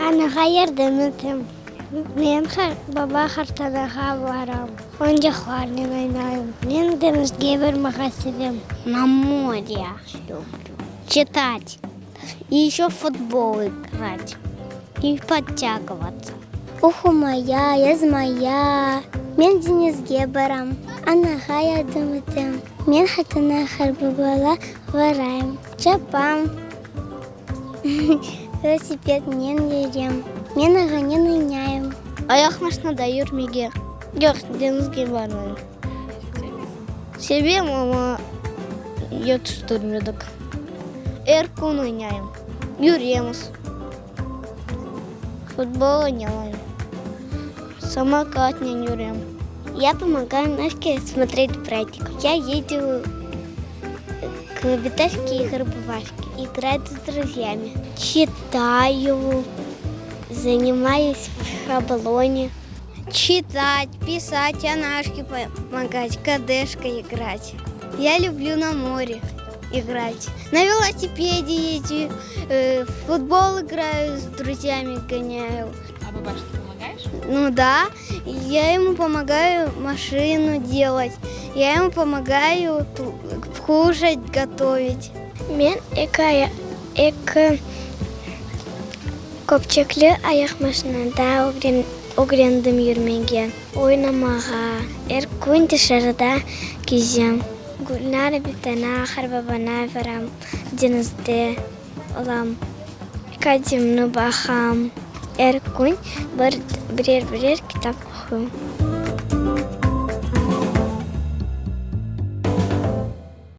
Anağa yardım etem. Men baba qartanağa baram. Oyuncaqlarnen oynayım. Men deñizge barmağa sevem. Na more lüblü çitat i eşö futbol igrat i podtâgıvatsa. Oqumaya, yazmaya. Men deñizge baram. Anağa yardım etem. Men qartana, qartbabağa barayım. Çapam. Velosipednen yürem. Men ağanen oynayım. Ayaqmaşnada yürmege. Yoq, deñizge barmayım. Sevem, amma yetiştirmedik. Er kün oynayım. Yüremiz. Futbol oynamayım. Samokatnen yürem. Ya pomogayım Naşke smotret bratика. Ya ezdil k bitaşke i qartbabaşke igrats s druzyami. Çitayu, zanimayus v şablone. Çitat, pisat, anaşke pomogat, kadeşka igrat. Ya lüblü na more igrat. Na velosipede ezdil, v futbol igrayu s druzyami gonâyu. A babaşke pomogayeş? Nu da, ya emu pomogayu maşinu delat, ya emu pomogayu kuşat gotovit. Men eki köpçekli ayaqmaşinada ögrendim yürmege, oynamağa. Er kün tışarıda kezem. Gülnara bitana, qartbabana baram, deñizde olam, kadimni baqam. Er kün birer-birer kitap oquyım.